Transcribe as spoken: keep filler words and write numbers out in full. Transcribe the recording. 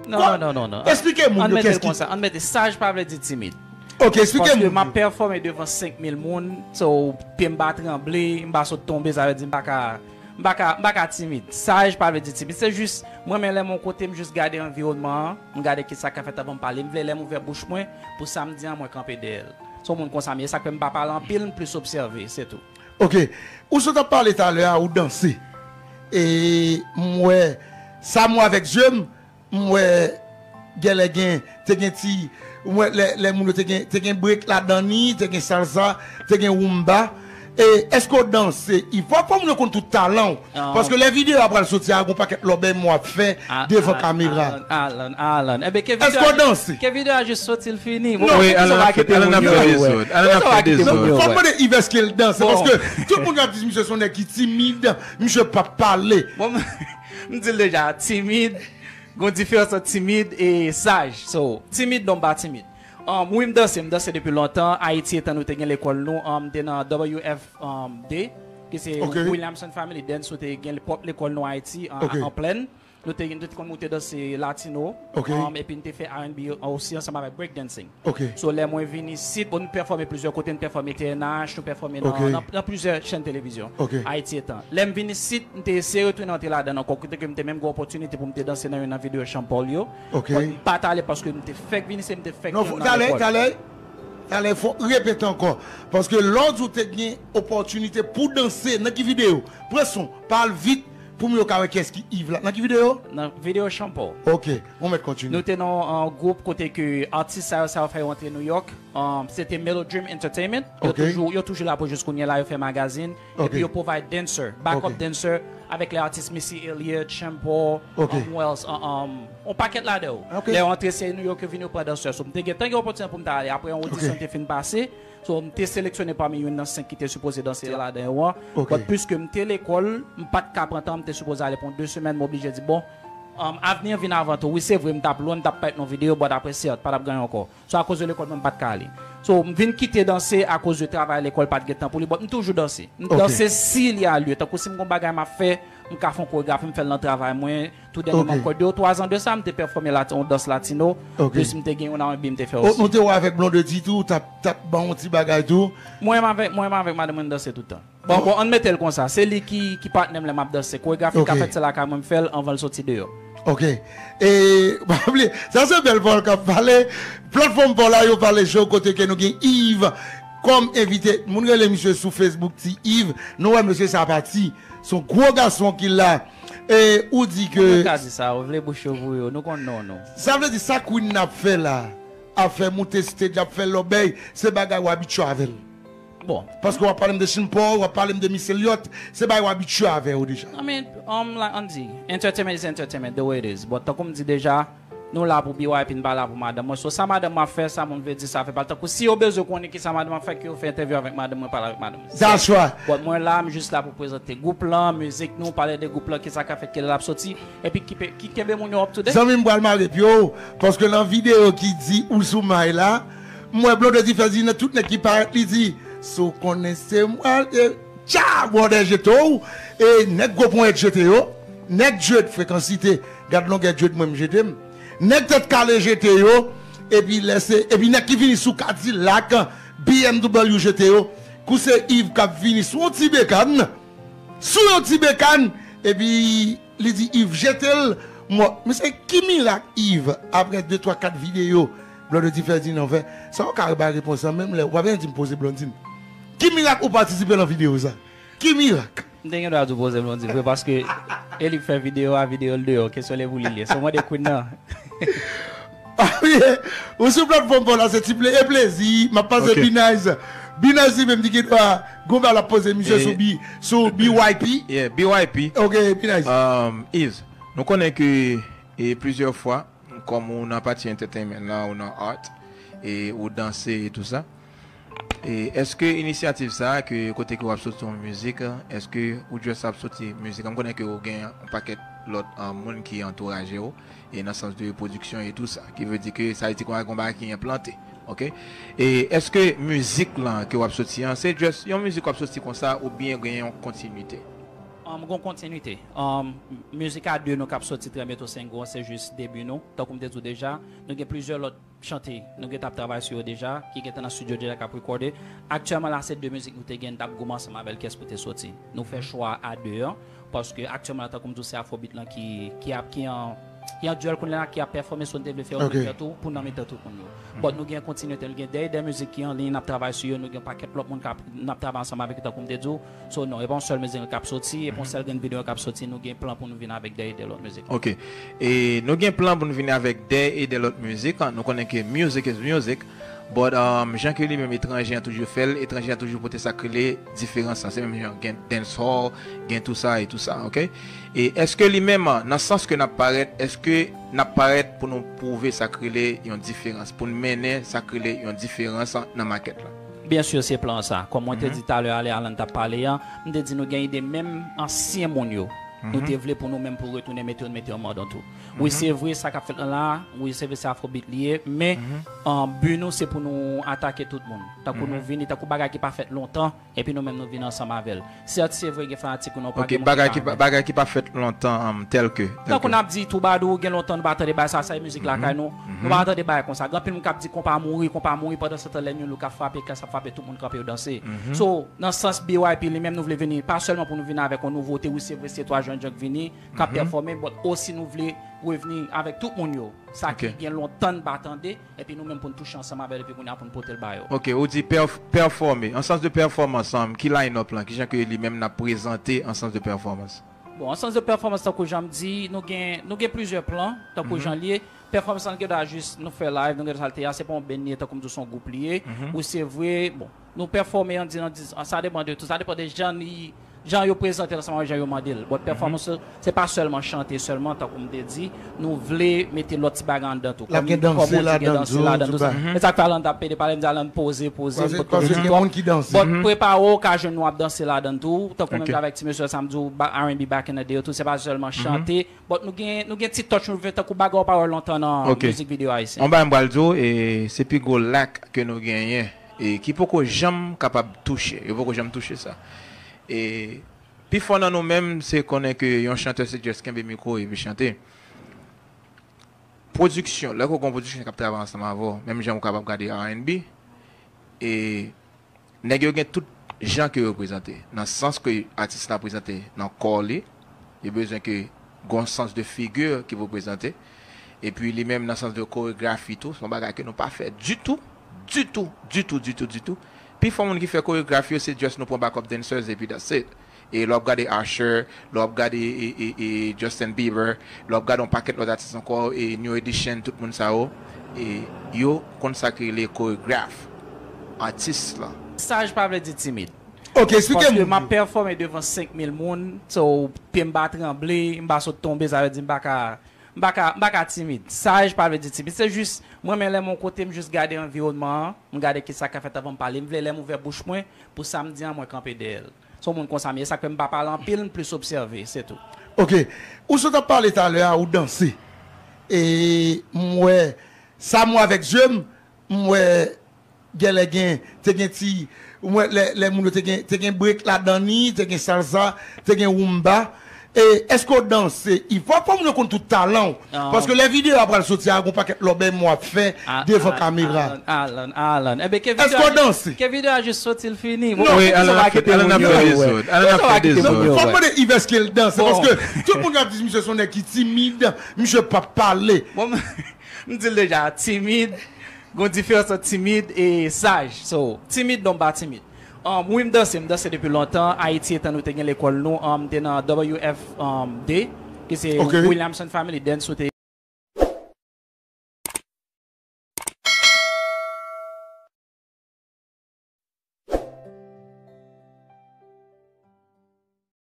Non, non, non, non, non. Esplike moun yo kès ki. Ann mete l konsa, ann mete saj pa vle di timid. Ok, esplike moun yo. Paske m ap pèfòme devan senk mil moun, so, pye m pa tranble, m pa sot tonbe, sa vle di m pa ka, m pa ka, m pa ka timid. Saj pa vle di timid. Se jis, mwen menm lè m yon kote, m jis gade anviwònman an, m gade kisa k ap fèt anvan m pale. M vle lè m ouvè bouch mwen, pou sa m di an, mwen kanpe dèyè l. Se yon moun konsa m ye, sa k fè m pa pale anpil, m plis obsève, se tou. Ok. Ou sot ap pale talè a, ou danse. E m wè, sa m wè avèk zye m, m wè genlè gen, te gen ti, m wè lè, lè moun yo te gen, te gen break ladan li, te gen salsa, te gen rumba. E èske w danse? Fò, fò moun yo konn tout talan w. Paske lè videyo a pral soti a, gon pakèt lòbèy m w ap fè devan kamera. Alan, Alan, Alan. Enben, ke videyo a jis soti, l fini. Wi, Alan ap fè, Alan ap fè dezòd. Alan ap fè dezòd. Fò m mande Yves èske l danse, paske tout moun ap di misye se yon nèg ki timid, misye p ap pale. Bon, m di l deja, timid, gon diferans ant timid e saj. So, timid, non, m pa timid. Um, wi, m danse, m danse depi lontan. Ayiti, etan nou te gen lekòl nou, um, m te nan W F, um, D, ki se Williamson Family Dance, nou te gen pwòp lekòl nou Ayiti, an, an Plèn. Nou te, nou te konn moute danse latino, um, epi n te fè R and B osi ansanm avèk break dancing. So, lè mwen vin isit, bon, nou pèfòme plizyè kote, nou pèfòme T N H, nou pèfòme nan, nan, nan plizyè chèn televizyon, Ayiti etan. Lè m vin isit, m te eseye retounen antre ladan l ankò, kote ke m te menm gen opòtinite pou m te danse nan youn nan videyo Sean Paul yo. But m pa t ale paske m te fèk vin isit, m te fèk jwenn nan lekòl. Talè, talè, fò repete ankò. Paske lè w di w te gen opòtinite pou danse, nan ki videyo? Pran son, pale vit, pou m yo ka wè kiyès ki Yves la. Nan ki videyo? Nan videyo Sean Paul. Ok, ou mèt kontinye. Nou te nan yon gwoup kote ke atis sa yo, sa yo fè yo antre New York. Um, se te Mellow Dream Entertainment. Yo toujou, yo toujou la pou jis kounye a la, yo fè magazin. Epi yo provide dancer, backup dancer, avèk lè atis Missy Elliott, Sean Paul, um, who else? Um, um, yon pakèt ladan yo. Lè yo antre se New York, yo vin yo pran dansè. So, m te gentan gen opòtinite pou m ta ale. Apre yon odisyon te fin pase, so, m te seleksyone pami youn nan senk ki te sipoze danse ladan yo an. But piske m te lekòl, m pa t ka pran tan, m te sipoze ale pou yon de semèn, m oblije di, bon, um, avni an vin avan tou. Wi, se vre, m t ap lwen, m t ap parèt nan videyo, but apre se pa t ap gen ankò. So, akoz de lekòl mwen, m pa t ka ale. So, m vin kite danse akoz de travay lekòl, pa t gen tan pou li, but m toujou danse. M danse si li a lye. Tankou si m gon bagay m ap fè, m ka fè yon koregrafi, m fè l nan travay mwen. Tou dènyèman, ankò de ou twa zan de sa, m te pèfòme lati-, yon dans latino. Plis m te gen yon R and B m te fè osi. Nou te wè avèk Blondedy tou, t ap, t ap ban yon ti bagay tou. Mwen menm avèk, mwen menm avèk madanm mwen, n danse tout tan. Bon, bon, ann mete l konsa. Se li ki, ki patnè m lè m ap danse. Koregrafi k ap fèt se lakay mwen m fè l anvan l soti deyò. Ok. E, pa bliye, sa se bèl pawòl k ap pale. Platfòm pa w la, yo pale show kote ke nou gen Yves kòm envite. Moun rele misye sou Facebook Ti Yves. Nou wè mesye sa pati. Se yon gwo gason ki la. E ou di ke. Mwen ka di sa, ou vle bouch yo pou yo. Nou konn non nou. Sa vle di sa Queen nan ap fè la, ap fè moute stage, ap fè lòbèy, se bagay w abitye avè l. Bon. Paske w ap pale m de Sean Paul, w ap pale m de Missy Elliott, se bagay w abitye avè yo deja. I mean, um, like, ann di, entertainment is entertainment, the way it is. But tankou m di deja, nou la pou B Y P, n pa la pou madanm mwen. So, sa madanm mwen ap fè, sa moun vle di, sa fè pa l. Tankou si yo bezwen konnen kisa madanm mwen ap fè, ke yo fè entèvyou avèk madanm mwen, pale avèk madanm mwen. That's right. But mwen la, m jis la pou prezante gwoup lan, mizik nou, pale de gwoup lan, kisa k ap fèt, kilè l ap soti, epi ki pe-, ki kenbe moun yo up to date. Zanmi m pral mare pye w, paske nan videyo ki di ou sou may la, m wè Blondedy Ferdinand, tout nèg ki parèt, li di, si w konnen se mwen, e, tcha, bwòdè jete w, e nèg gwo ponyèt jete yo, nèg dread frekansite, gad longè dread mwen m jete m, nèg tèt kale jete yo, epi lè se, epi nèg ki vini sou Cadillac, B M W jete yo, kou se Yves k ap vini sou yon ti bekàn, sou yon ti bekàn, epi li di Yves jete l, mò. Mesye, ki mirak Yves, apre de, twa, kat videyo Blondedy Ferdinand fè, sa w ka bay repons lan menm lè, w pa bezwen di m poze Blondedy. Ki mirak ou patisipe nan videyo sa? Ki mirak? M te gen dwa di w poze Blondedy vre, paske e li k fè videyo a, videyo l deyò, kesyon li pou li l ye. So, mande Queen nan. Ah, wi, ou sou platfòm pa w la, se ti ple-, e plezi, m ap pase B-Nice. B-Nice li menm, li gen dwa, gon bagay l ap poze misye sou B-, sou B Y P. Yeah, B Y P. Ok, B-Nice. Um, Yves, nou konnen ke, e, plizyè fwa, kòm ou nan pati entertainment la, ou nan art, e ou danse e tou sa. E èske inisyativ sa a, ke kote ke w ap soti yon mizik, èske ou just ap soti mizik? M konnen ke ou gen yon pakèt lòt, um, moun ki antouraje w, e nan sans de pwodiksyon e tou sa, ki vle di ke sa vle di ke w gen yon bagay ki enplante, ok? E èske mizik lan ke w ap soti an, se just yon mizik w ap soti konsa, oubyen gen yon kontinite? Um, gon kontinite. Um, mizik a de nou k ap soti trè byento, Sengo, se jis debi nou. Tankou m te di w deja, nou gen plizyè lòt chante nou gentan ap travay sou yo deja, ki gentan nan studio deja, k ap recorde. Aktyèlman la, se de mizik nou te gen, n t ap goumen ansanm avè l, kiyès pou te soti. Nou fè chwa a de an, paske aktyèlman la, tankou m di w, se Afrobeat lan ki, ki ap, ki an, ki an duel kounye a, ki ap pèfòme, so n te vle fè yon Ok. Mitan tou, pou nan mitan tout moun yo. But nou gen kontinite, nou gen dèyè de mizik ki an liy, n ap travay sou yo, nou gen pakèt lòt moun k ap, n ap travay ansanm avèk yo, tankou m te di w. So non, e pa yon sèl mizik k ap soti, e pa yon sèl grenn videyo k ap soti, nou gen plan pou nou vin avèk dèyè de lòt mizik. Ok. E nou gen plan pou nou vin avèk dèyè de lòt mizik, an. Nou konnen ke music is music, but um, jan ke li menm etranje an toujou fè l, etranje an toujou pote sa k rele diferans lan. Se menm jan gen dancehall, gen tou sa e tou sa, ok? E èske li menm, nan sans ke n ap parèt, èske n ap parèt pou nou pwouve sa k rele yon diferans, pou n mennen sa k rele yon diferans nan makèt la? Byen si, se plan sa. Kòm mwen te di talè a, lè Alan t ap pale an, m te di nou gen ide menm ansyen moun yo. Nou te vle pou nou menm pou retounen mete yo, mete yo an mòd an tou. Wi, se vre, sa k ap fèt lan la, wi, se vre, se Afrobeat li ye, men an, bi nou, se pou nou atake tout moun. Tankou nou vini, tankou bagay ki pa fèt lontan, epi nou menm nou vin ansanm avè l. Sèt, se vre, gen fanatik ou non, pa Ok, gen moun ki bagay pa ki pa, renmen. Bagay ki pa fèt lontan, um, tèl ke, tèl Tankou ke. N ap di, twoubadou, gen lontan nou pa tande bagay sa, sa e mizik lakay nou. Nou pa tande bagay konsa. Gen anpil moun k ap di konpa mouri, konpa mouri, pandan se tan lè New Look ap frape, klas ap frape, tout moun kanpe yo danse. So, nan sans B Y P li menm, nou vle vini, pa sèlman pou nou vini avèk yon nouvote, wi, se vre, se twa jèn jan k vini, k ap pèfòme, but osi nou vle revni avèk tout moun yo. Sa ki Ok. Gen lontan n pa tande, epi nou menm pou n touche ansanm avè l, epi kounye a pou n pote l ba yo. Ok, ou di pèf-, pèfòme. An sans de pèfòmans, um, ki line-up lan? Kijan ke li menm n ap prezante an sans de pèfòmans? Bon, an sans de pèfòmans, tankou jan m di, nou gen, nou gen plizyè plan, tankou jan l ye. Pèfòmans lan, nou gen dwa jis nou fè live, nou gen dwa sa l te ye, se pa yon band li ye, tankou m di w, se yon gwoup li ye. Ou se vre, bon, nou pèfòme, an di, an di, sa depann de tou, sa depann de jan li, jan yo prezante l ansanm avèk jan yo mande l. But pèfòmans, se pa sèlman chante sèlman, tankou m te di, nou vle mete lòt ti bagay anndan tou. L ap gen danse ladan tou, tou bagay. E sa k fè Alan t ap pede pale, m di Alan poze, poze, Paske, paske gen moun ki danse. But prepare w, w ka jwenn nou ap danse ladan tou, tankou menm jan avèk ti mesye sa m di w, R and B back in the day yo tou, se pa sèlman chante, but nou gen, nou gen ti touch nou vle tankou bagay w pa wè lontan nan mizik videyo ayisyen. On bagay m pral di w, e se pi gwo lack ke nou genyen, e ki poko janm kapab touche, yo poko janm touche sa. E pifò nan nou menm, se konnen ke yon chantè se just kenbe mikwo epi chante. Pwodiksyon, lè ke w gen yon pwodiksyon k ap travay ansanm avè w, menm jan ou kapab gade R and B, e nèg yo gen tout jan ke yo prezante, nan sans ke atis la prezante nan kò li, yo bezwen ke gen yon sans de figi ki pou prezante, epi li menm nan sans de koregrafi tou, se yon bagay ke nou pa fè ditou, ditou, ditou, ditou, ditou. Pifò moun ki fè koregrafi yo, se just nou pran backup dancers epi that's it. E lè w ap gade Usher, lè w ap gade e, e, e Justin Bieber, lè w ap gade yon pakèt lòt atis ankò, e New Edition, tout moun sa yo, e yo konn sa k rele koregraf atis lan. Saj pa vle di timid. Ok, eksplike m. Paske m ap pèfòme devan senk mil moun, so pye m pa tranble, m pa sot tonbe, sa vle di m pa ka, m pa ka, m pa ka timid. Saj pa vle di timid. Se jis, mwen menm lè m yon kote, m jis gade anviwònman an, m gade kisa k ap fèt avan m pale. M vle lè m ouvè bouch mwen, pou sa m di an, mwen kanpe dèyè l. Se yon moun konsa m ye, sa k fè m pa pale anpil, m plis obsève, se tou. Ok. Ou sot ap pale talè a, ou danse. E m wè, sa m wè avèk zye m, m wè genlè gen, te gen ti, m wè lè, lè moun yo te gen, te gen break ladan li, te gen salsa, te gen rumba. E èske w danse hip hop? Fò moun yo konn tout talan w. Paske lè videyo a pral soti a, gon pakèt lòbèy m w ap fè devan kamera. Alan, Alan, Alan. Enben, ke videyo a jis soti, l fini. Non. Wi, Alan ap fè dezòd. Alan ap fè dezòd. Fò m mande Yves èske l danse, paske tout moun ap di misye se yon nèg ki timid, misye p ap pale. Bon, m di l deja, timid, gon diferans ant timid e saj. So, timid, non, m pa timid. Um, wi, m danse, m danse depi lontan. Ayiti, etan nou te gen lekòl nou, um, m te nan W F D, ki se Williamson Family Dance, ou te